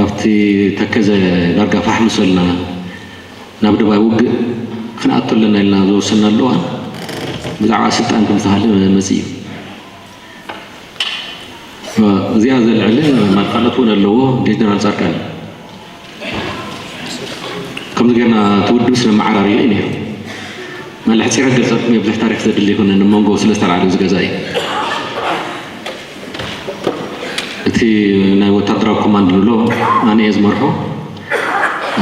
ኣብቲ ተከዘ ዳርጋ ፋሕ ምስ በልና ናብ ደባይ ውግእ ክንኣቱ ኣለና ኢልና ዝወሰናሉ እዋን ብዛዕባ ስልጣን ከም ዝተሃለ መፂእ እዩ። እዚኣ ዘልዕል ማል ካልኦት እውን ኣለዎ። ጀነራል ፃድቃን እዩ። ከምዚ ጌርና እቲ ውድብ ስለ መዓራርዮ እዩ ነይሩ። ማለት ሕፂረ ገልፀልኩም እየ፣ ብዙሕ ታሪክ ዘድሊ ኣይኮነን። መንጎ ስለ ዝተላዕለ እዚ ገዛ እዩ። እቲ ናይ ወታደራዊ ኮማንድ ንብሎ ኣነ እየ ዝመርሖ።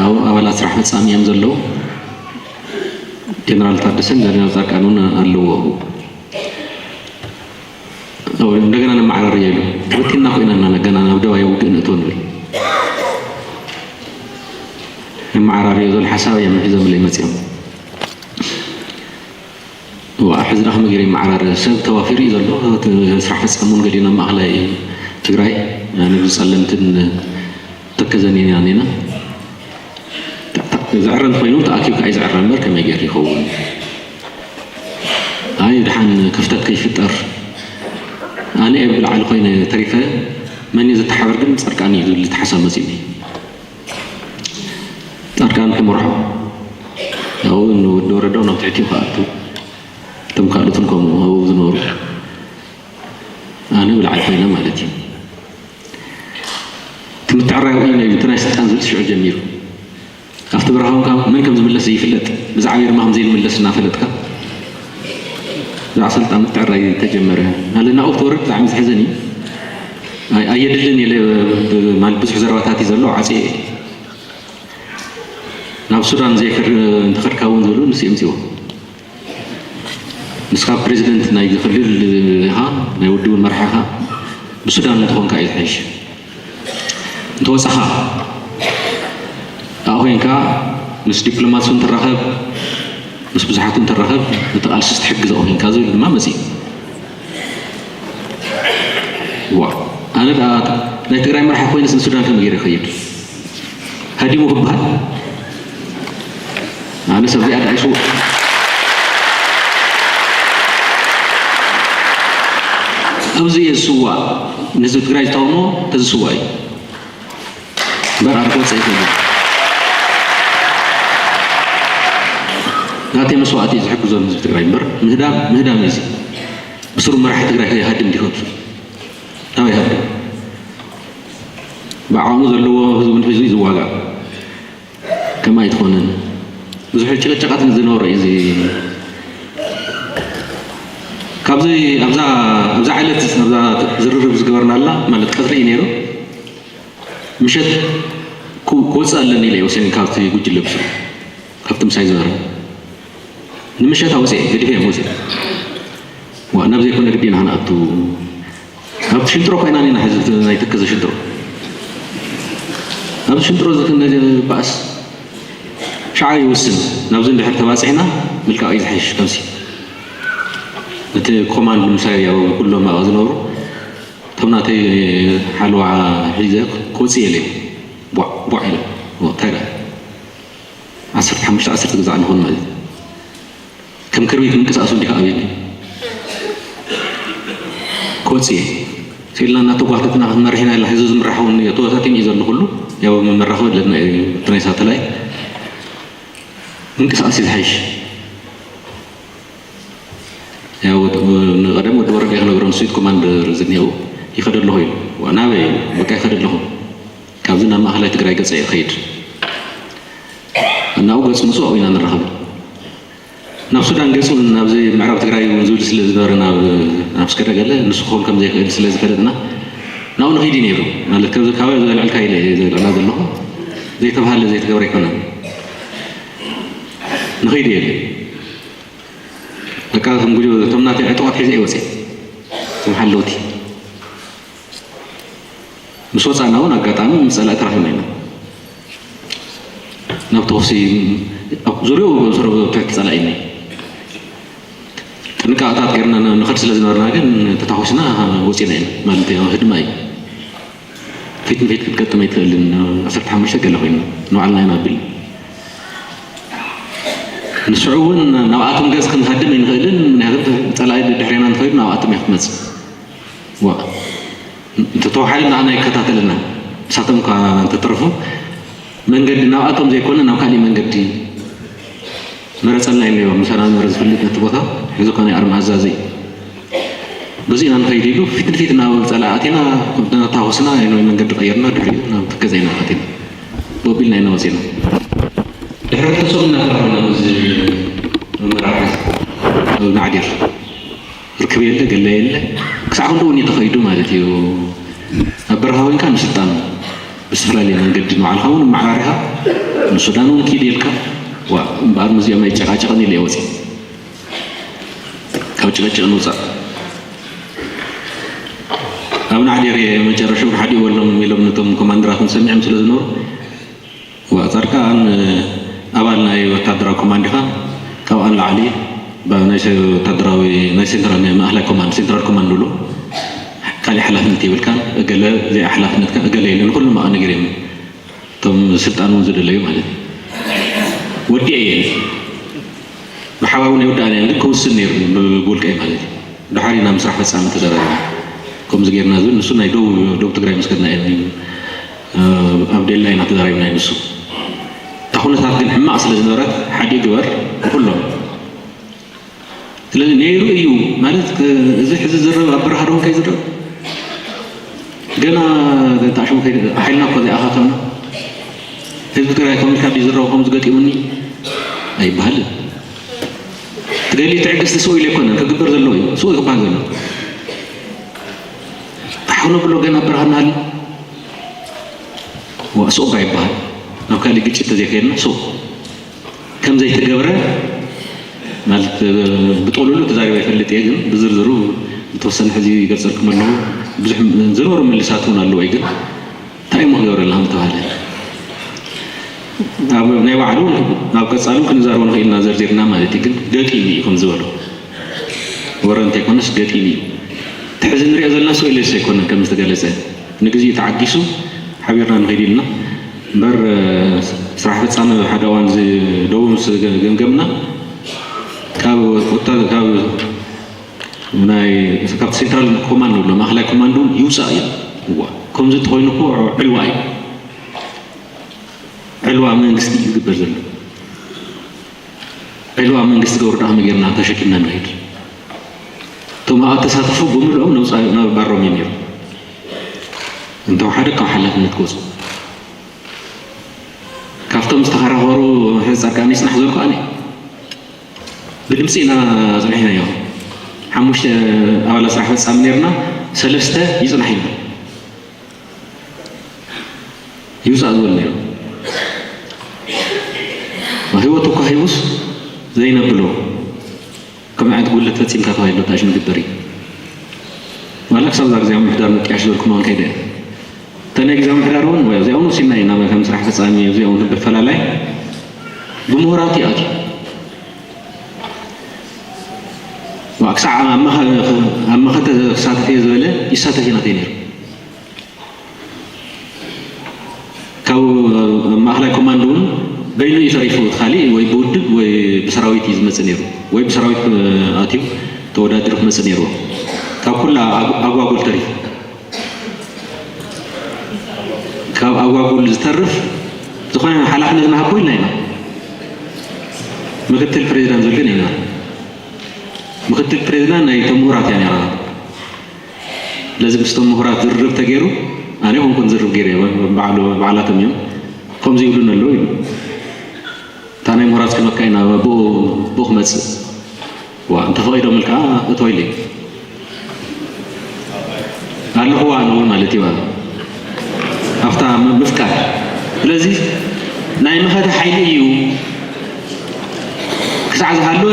ኣብኡ ኣባላት ስራሕ ፈፃሚ እዮም ዘለዉ። ጀነራል ታደሰን ጀነራል ፃድቃን እውን ኣለዎ። እንደገና ነመዓራርዮ ኢሉ። ተበቲንና ኮይና ኢና ገና ናብ ደባይ ውግእ ንእቶ ንብል። ነመዓራርዮ ዝብል ሓሳብ እዮም ሒዞምለይ መፂኦም። እዋ፣ ሕዚ ደኣ ከመይ ገይረ ይመዓራረ? ሰብ ተዋፊሩ እዩ ዘሎ። እቲ ስራሕ ፈፃሚ እውን ገሊኡ ናብ ማእኸላይ ትግራይ፣ ንብዚ ፀለምትን ተከዘን ኢና ኔና። ዝዕረ እንተኾይኑ ተኣኪብካ እዩ ዝዕረ እምበር ከመይ ገይሩ ይኸውን? ኣይ ድሓን ክፍተት ከይፍጠር። ኣነ እየ ብላዕሊ ኮይነ ተሪፈ፣ መን እዩ ዘተሓበር ግን ፃድቃን እዩ ዝብል ተሓሳብ መፂኡኒ። ፃድቃን ክመርሖ፣ ኣብኡ ንወዲ ወረዳው ናብ ትሕቲኡ ክኣቱ፣ እቶም ካልኦትን ከምኡ ኣብኡ ዝነበሩ፣ ኣነ ብላዕሊ ኮይነ ማለት እዩ። እቲ ምትዕርራይ ውዒሉ ነይሩ፣ እቲ ናይ ስልጣን ዝብል ሽዑ ጀሚሩ። ኣብቲ በረኻ እውን ካብ መን ከም ዝምለስ ዘይፍለጥ፣ ብዛዕባ ኤርማ ከም ዘይምለስ እናፈለጥካ፣ ብዛዕባ ስልጣን ምትዕርራይ ተጀመረ። ኣለ ናብኡ ክትወርድ ብጣዕሚ ዘሕዝን እዩ። ኣይ-፣ ኣየድልን ኢለ፣ ብ-፣ ማለት ብዙሕ ዘረባታት እዩ ዘሎ፣ ዓፅየ። ናብ ሱዳን ዘይከድ እንተኸድካ እውን ዝብሉ ንሱ የምፅዎ። ንስኻ ፕሬዚደንት ናይ ክልል ኢኻ፣ ናይ ውድብ መራሒ ኢኻ፣ ብሱዳን እንተኾንካ እዩ ዝሓይሽ። እንተወፃኻ፣ ኣብኣ ኮይንካ ምስ ዲፕሎማት እውን ትራኸብ፣ ምስ ብዙሓት እውን ትራኸብ፣ ነቲ ቃልሲ ትሕግዝ ኣብኡ ኮይንካ ዝብል ድማ መፂኡ። ዋ፣ ኣነ ደኣ ናይ ትግራይ መራሒ ኮይነስ ንሱዳን ከመይ ገይረ ይኸይድ? ሃዲሙ ክበሃል? ኣነ ሰብ እዚኣ ደኣ ይስውእ። ኣብዚ እየ ዝስዋእ፣ ንህዝቢ ትግራይ ዝተቃውሞ ተዝስዋእ እዩ። እምበር ኣነ ክወፅእ ይኽእል እዩ። ናተይ መስዋእቲ እዩ ዝሕግዞ ንህዝቢ ትግራይ እምበር ምህዳም፣ ምህዳም እዩ እዚ። ብስሩ መራሒ ትግራይ ከይሃድም ድዩ ከብሱ? ናበይ ሃድም? ብዓቕሙ ዘለዎ ህዝቡን ሒዙ እዩ ዝዋጋእ። ከምኣ ኣይትኾንን። ብዙሕ ጭቕጭቓት ዝነበሮ እዩ እዚ። ካብዚ ኣብዛ፣ ኣብዛ ዕለት ኣብዛ ዝርርብ ዝገበርናላ ማለት ቀትሪ እዩ ነይሩ። ምሸት ክው-፣ ክወፅእ ኣለኒ ኢለ እየ ወሲነ ካብቲ ጉጅለ ብስሩ፣ ካብቲ ምሳይ ዝነበረ። ንምሸት ኣውፅኤ፣ ገዲፈ እዮም ወፅኤ። ዋ፣ ናብ ዘይኮነ ግዲ ኢና ክንኣቱ። ኣብ ሽንጥሮ ኮይና ኢና ሕዚ ናይ ተከዘ ሽንጥሮ። ኣብዚ ሽንጥሮ እዚ ክንባእስ ሻዕ ይውስን። ናብዚ እንድሕር ተባፂሕና ምልቃቕ እዩ ዝሓይሽ። ከምሲ እቲ ኮማንድ ምሳይ ያው ኩሎም ኣብኣ ዝነብሩ እቶም ናተይ ሓለዋ ሒዘ ክወፅእ እየ ኢለ ቧዕ ቧዕ ኢለ። ኦ፣ እንታይ ደኣ? ዓሰርተ ሓሙሽተ ዓሰርተ ግዛዕ ንኾን ማለት እዩ። ከም ክርቢት ምንቅስቃሱ እንዲኻ ኣብየኒ። ክወፅእ እየ። ስኢልና እናተጓተትና ክንመርሕ ኢና ኢልና ህዝቢ ዝምራሕ እውን እዮ። ተወታቲን እዩ ዘሎ ኩሉ። ያው መመራኸቢ ኣለና እዩ። እቲ ናይ ሳተላይት ምንቅስቃስ እዩ ዝሓይሽ። ያው ወድ-፣ ንቐደም ወዲ ወረደ ክነግሮ ንስዊት ኮማንደር ዝኒአው ይኸደ ኣለኹ እዩ። ዋ፣ ናበይ እዩ? በቃ ይኸደ ኣለኹ። ካብዚ ናብ ማእኸላይ ትግራይ ገፀ ይኸይድ። እናኡ ገፅ ምስኡ ኢና ንራኸብ። ናብ ሱዳን ገፁ ናብዚ ምዕራብ ትግራይ እውን ዝብል ስለ ዝነበረ ናብ፣ ናብ ስከደ ገለ ንሱ ክኸውን ከም ዘይኽእል ስለ ዝፈለጥና ናብኡ ንኸይድ እዩ ነይሩ። ማለት ካብዚ ካባይ ዘልዕልካ ኢለ እየ ዘልዕላ ዘለኹ። ዘይተባሃለ ዘይተገብረ ኣይኮነን። ንኸይድ እየ ኢለ። በቃ ከም ጉጅ-፣ እቶም ናተይ ዕጡቓት ሒዘ እየ ወፅየ። እቶም ሓለውቲ። ምስ ወፃእና እውን ኣጋጣሚ ምስ ፀላኢ ተራኺብና ኢና። ናብ ተኹሲ ኣብ ዙርያኡ ዞሮ ትሕቲ ፀላኢ ኢና። ጥንቃቐታት ጌርና ን-፣ ንኸድ ስለ ዝነበርና ግን ተታኹስና ወፂና ኢና። ማለት ያው ህድማ እዩ። ፊት ንፊት ክትገጥም ኣይትኽእልን። ዓሰርተ ሓሙሽተ ገለ ኮይና ንባዕልና ኢና ብል። ንስዑ እውን ናብኣቶም ገፅ ክንሃድም ኣይንኽእልን። ምክንያቱ ፀላኢ ድሕሬና እንተኸይዱ ናብኣቶም እያ ክትመፅእ። ዋ፣ እንተተዋሓደ ንዓና ይከታተለና። ንሳቶም እኳ እንተተረፉ መንገዲ ናብኣቶም ዘይኮነ ናብ ካሊእ መንገዲ መረፀልና ኢሎም ነይሮም። ምሳና ዝነበረ ዝፍልጥ ነቲ ቦታ ሕዚ እኳ ናይ ኣርሚ ኣዛዚ እዩ። በዚ ኢና ንኸይድ ኢሉ ፊት ንፊት ናብ ጸላኢ ኣቲና፣ ተታኾስና፣ ናይ መንገዲ ቀይርና ድሕሪኡ ናብ ትከዘ ኢና ኣቲና። ቦቢልና ኢና ወጺና። ድሕሪ ተሰሙና ተራኺብና ምስ መራሒ ናዕዲር። ርክብ የለ፣ ገለ የለ። ክሳዕ ክንድኡ እውን እዩ ተኸይዱ ማለት እዩ። ኣብ በረኻ ኮይንካ ንስልጣን ብዝተፈላለየ መንገዲ ንባዕልኻ እውን ኣመዓራሪኻ ንሱዳን እውን ኪድ ኢልካ፣ ዋ፣ እምበኣር ምስዚኦም ኣይጨቃጨቕን ኢለ እየ ወፂእ። ካብ ጭቕጭቕ ንውፃእ። ኣብ ናዕዴር መጨረሻ እውን ሓዲኡ በሎም ኢሎም ነቶም ኮማንደራት እውን ሰሚዖም ስለ ዝነበሩ፣ ዋ፣ ጻድቃን ኣባል ናይ ወታደራዊ ኮማንድ ኢኻ፣ ካብኣ ንላዕሊ ባ-፣ ናይ ሰ-፣ ወታደራዊ፣ ናይ ሴንትራል፣ ናይ ማእከላይ ኮማንድ፣ ሴንትራል ኮማንድ ንብሎ፣ ካሊእ ሓላፍነት የብልካን፣ እገለ እዚኣ ሓላፍነትካ እገለ ኢለ ንኹሎም ኣቐ ነጊረዮም። እቶም ስልጣን እውን ዝደለዩ ማለት እዩ። ወዲኤ እየ። ብሓባር እውን የወዳእና እዮም፣ ግን ክውስን ነይሩ ብ-፣ ብውልቀይ ማለት እዩ። ድሓር ኢና ምስ ስራሕ ፈጻሚ ተዘራሪብና። ከምዚ ጌርና ዝብል ንሱ ናይ ደቡብ፣ ደቡብ ትግራይ ምስ ከድና እዮም፣ እ፣ ኣብ ደላ ኢና ተዘራሪብና እዩ ንሱ። እታ ኩነታት ግን ሕማቕ ስለ ዝነበረት ሓዲ ግበር ንኩሎም። ስለዚ ነይሩ እዩ ማለት፣ እ፣ እዚ ሕዚ ዝረብ ኣብ በረኻ ዶ እንታይ ዝረብ? ገና ተኣሽሙ ከይደ-፣ ሓይልና እኮ ዘይኣኻኸብና። ህዝቢ ትግራይ ከም ኢልካ ድዩ ዝረብ ከምዚ ገጢሙኒ? ኣይበሃልን። ትደሊ ትዕግስቲ ስኡ ኢለ ኣይኮነን፣ ክግበር ዘለዎ እዩ። ስኡ እዩ ክበሃል ዘለዎ። ኣሕ ክነብሎ ገና ኣብ በረኻ እናሃለና። ዋ፣ ስኡ እባ ይበሃል። ናብ ካሊእ ግጭት ተዘይከይድና ስኡ። ከም ዘይተገብረ ማለት፣ እ፣ ብጠሉሉ ተዛሪበ ይፈልጥ እየ፣ ግን ብዝርዝሩ ዝተወሰነ ሕዚ ይገልጸልኩም ኣለኹ። ብዙሕ ዝነበሩ ምልሳት እውን ኣለዉ እዩ፣ ግን እንታይ እሞ ክገብረልና ከም ዝተባህለ ኣብ ናይ ባዕሉ ኣብ ቀጻሉ ክንዛረቦ ንኽእል ኢና ዘርዚርና ማለት እዩ። ግን ገጢሙ እዩ ከም ዝበሎ ወረ እንተይኮነስ ገጢሙ እዩ። እቲ ሕዚ ንሪኦ ዘለና ሰው ኢለስ ኣይኮነን ከም ዝተገለጸ ንግዚኡ ተዓጊሱ ሓቢርና ንኸይድ ኢልና እምበር፣ እ፣ ስራሕ ፈጻሚ ሓደ እዋን እዚ ደቡብ ምስ ገ-፣ ገምገምና ካብ ወታ-፣ ካብ ናይ፣ ካብቲ ሴንትራል ኮማንድ ንብሎ ማእኸላይ ኮማንድ እውን ይውፃእ እዩ። እዋ፣ ከምዚ እንተኾይኑ እኮ ዕልዋ እዩ። ዕልዋ መንግስቲ እዩ ዝግበር ዘሎ። ዕልዋ መንግስቲ ገብሩ ደኣ ከመይ ጌርና ተሸኪምና ንኸይድ? እቶም ኣብኣ ተሳተፉ ብምልኦም ነውፃ-፣ ነባሮም እዩ ነይሩ። እንተወሓደ ካብ ሓላፍነት ክወፁ። ካብቶም ዝተኸራኸሩ ሕዚ ጻድቃን ይጽናሕ ዝበልኩ ኣነ። ብድምፂ ኢና ጽኒሕናዮ። ሓሙሽተ ኣባላት ስራሕ ፈጻሚ ነይርና፣ ሰለስተ ይጽናሕ ኢልና። ይውፃእ ዝበሉ ነይሩ። ህይወቱ እኳ ሂቡስ ዘይነብሎ ከምዚ ዓይነት ጉድለት ፈፂምካ ተባሂሉ ተኣሽሙ ይግበር እዩ። ዋላ ክሳብ እዛ ግዜ ምምሕዳር ምጥያሽ ዝበልኩ መን ከይደ እየ። እተን ናይ ግዜ ምምሕዳር እውን ወይ እዚኣ እውን ወሲድና ኢና ከም ስራሕ ፈፃሚ እዚኣ እውን ብፈላላይ ብምሁራት እዩ ኣትዩ። ዋ፣ ክሳዕ ኣብ መኸ-፣ ኣብ መኸተ ክሳተፍ እየ ዝበለ ይሳተፍ እዩ ናተይ ነይሩ። ካብ ማእኸላይ ኮማንድ እውን በይኑ እዩ ተሪፉ። እቲ ካሊእ ወይ ብውድብ ወይ ብሰራዊት እዩ ዝመፅእ ነይሩ፣ ወይ ብሰራዊት፣ እ፣ ኣትዩ ተወዳዲሩ ክመፅእ ነይርዎ። ካብ ኩላ ኣጉ-፣ ኣጓጉል ተሪፉ። ካብ ኣጓጉል ዝተርፍ ዝኾነ ሓላፍነት ንሃቦ ኢልና ኢና። ምክትል ፕሬዚዳንት ዝብል ግን የለን። ምክትል ፕሬዚዳንት ናይ እቶም ምሁራት እያ ነይራ። ስለዚ ምስቶም ምሁራት ዝርርብ ተገይሩ፣ ኣነ ኮንኩን ዝርርብ ገይረ፣ ባዕሉ፣ ባዕላቶም እዮም። ከምዚ ይብሉን ኣለዉ ኢሉ። እታ ናይ ምሁራት ክህበካ ኢና፣ ብኡ፣ ብኡ ክመጽእ። ዋ፣ እንተፈቒዶምልካ እቶ ኢለይ። ኣለኹዋ ኣነ እውን ማለት እዩ። ኣብታ ም-፣ ምፍቃድ። ስለዚ ናይ መኸተ ሓይሊ እዩ። ክሳዕ ዝሃለወ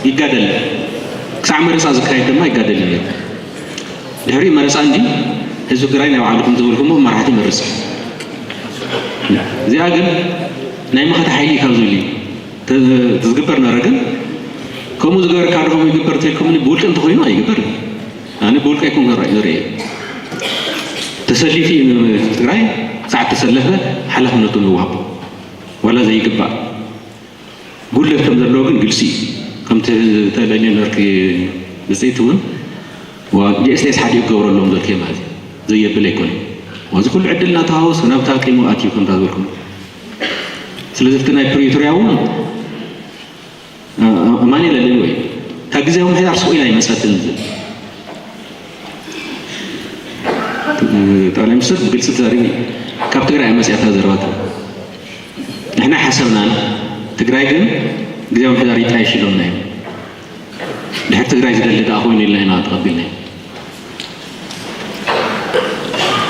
ይጋደል። ክሳዕ መረጻ ዝካየድ ድማ ይጋደል እዩ ነይሩ። ድሕሪ መረጻ እንዲ ህዝቢ ትግራይ ናይ ባዕሉ ከም ዝበልኩሞ መራሕቲ ይመርጽ። እዚኣ ግን ናይ መኸተ ሓይሊ ካብ ዝብል እዩ። ተ-፣ ዝግበር ነበረ። ግን ከምኡ ዝገበርካ ዶ ከምኡ ይግበር ተልኩምኒ፣ ብውልቂ እንተኾይኑ ኣይግበርን። ኣነ ብውልቂ ኣይኮንኩን ርእ-፣ ዝርእየ። ተሰሊፉ እዩ ንትግራይ፣ ክሳዕ ተሰለፈ ሓላፍነቱ ንወሃቦ። ዋላ ዘይግባእ ጉድለት ከም ዘለዎ ግን ግልፂ እዩ። ከምቲ ተለልዮ ነበርኪ ብፅኢት እውን፣ ዋ፣ ጂ ኤስ ቲ ኤስ ሓዲኡ ክገብረሎም ዘልክዮ ማለት እዩ። ዘየብል ኣይኮነን። እዚ ኩሉ ዕድል እናተሃወሱ ናብታ ቂሙ ኣትዩ ከምታ ዝበልኩም። ስለዚ እቲ ናይ ፕሪቶርያ እውን ኣማኒ ለለዩ ወይ እታ ግዜያዊ ምሕዳር ስቕ ኢላ ኣይመፀትን ዝብል ጠቅላይ ሚኒስትር ብግልፂ ተዛሪቡ እዩ። ካብ ትግራይ እያ መፅያ እታ ዘረባታ። ንሕና ሓሰብናን ትግራይ ግን ግዜያዊ ምሕዳር ይጣየሽ ኢሎምና እዮም። ድሕር ትግራይ ዝደሊ ደኣ ኮይኑ ኢልና ኢና ተቐቢልና።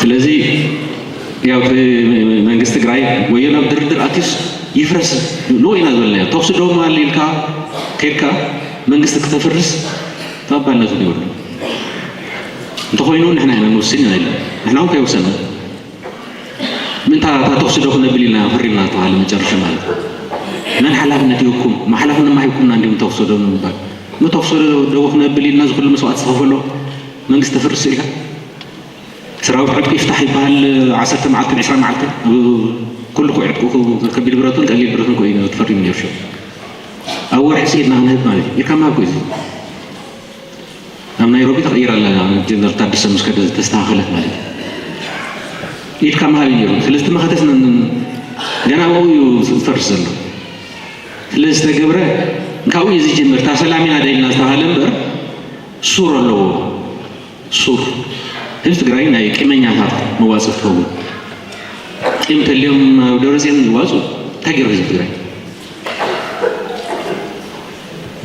ስለዚ ያው እቲ መንግስቲ ትግራይ ወዮ ናብ ድርድር ኣትዩስ ይፍረስ ንኡ ኢና ዝበልናዮ። ተኩሲ ደው ምባል ኢልካ ከድካ መንግስቲ ክተፍርስ ተቐባልነት እውን የብሉ። እንተኾይኑ ንሕና ኢና ንውስን ኢና ኢልና ንሕና እውን ከይወሰና ምንታ እታ ተኩሲ ዶ ክነብል ኢልና ፈሪምና ዝተባሃለ መጨረሻ ማለት እዩ። መን ሓላፍነት ይህብኩም? ሓላፍነት ማ ሂብኩምና እንዲሁም ተኩሲ ዶ ንምባል ም ተኩሲ ዶ ክነብል ኢልና ዝኩሉ መስዋዕት ዝተኸፈሎ መንግስቲ ተፍርስ ኢልካ ሰራዊት ዕጥቂ ይፍታሕ ይበሃል። ዓሰርተ መዓልትን ዕስራ መዓልትን ኩሉ ኮ ዕጥቁ ከቢድ ብረቱን ቀሊል ብረቱን ኮ እዩ ተፈሪሙ ነይሩ። ሽዑ ኣብ ወርሒ ስኢድና ክንህብ ማለት እዩ። ኢልካ ምሃብ ኮ እዩ። ኣብ ናይሮቢ ተቐይራ ኣላ። ጀነራል ታደሰ ምስ ከደ ዝተስተኻኸለት ማለት እዩ። ኢድካ ምሃብ እዩ ነይሩ። ስለዚ እቲ መኸተስ ን- ገና ኣብኡ እዩ ዝፈርስ ዘሎ። ስለዚ ዝተገብረ ካብኡ እዩ ዝጅምር። እታ ሰላም ኢና ደልና ዝተባሃለ እምበር ሱር ኣለዎ። ሱር ህዝቢ ትግራይ ናይ ቂመኛታት መዋፅእ ትኸውን። ቂም ተልዮም ኣብ ደብረፅዮን ይዋፁ እንታይ ገይሩ ህዝቢ ትግራይ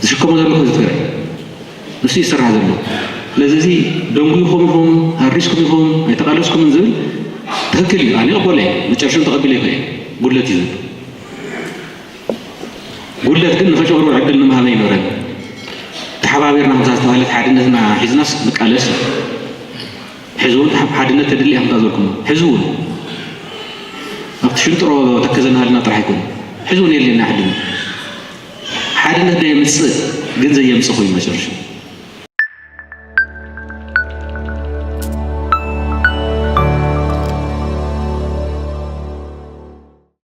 ዝሽከሞ ዘሎ ህዝቢ ትግራይ ንሱ ይስራሕ ዘሎ። ስለዚ እዚ ደንጉይኹም ኢኹም ሃሪስኩም ኢኹም ኣይተቃለስኩምን ዝብል ትክክል እዩ። ኣነ ይቕበሎ እየ መጨረሽም ተቐቢለ ይኸ ጉድለት እዩ ዝብል ጉድለት ግን ንኸጨቕሩ ዕድል ንምሃበ ይኖረን። ተሓባቢርና ከምዛ ዝተባህለት ሓድነትና ሒዝናስ ንቃለስ እዩ። ሕዚ እውን ሓድነት ተድሊ እያ ከምታ ዝበልኩም ሕዚ እውን ኣብቲ ሽንጥሮ ተከዘናሃልና ጥራሕ ኣይኮነ ሕዚ እውን የድልየና ሓድነት። ሓድነት ዶ የምፅእ ግን ዘየምፅእ ኮይኑ መጨረሻ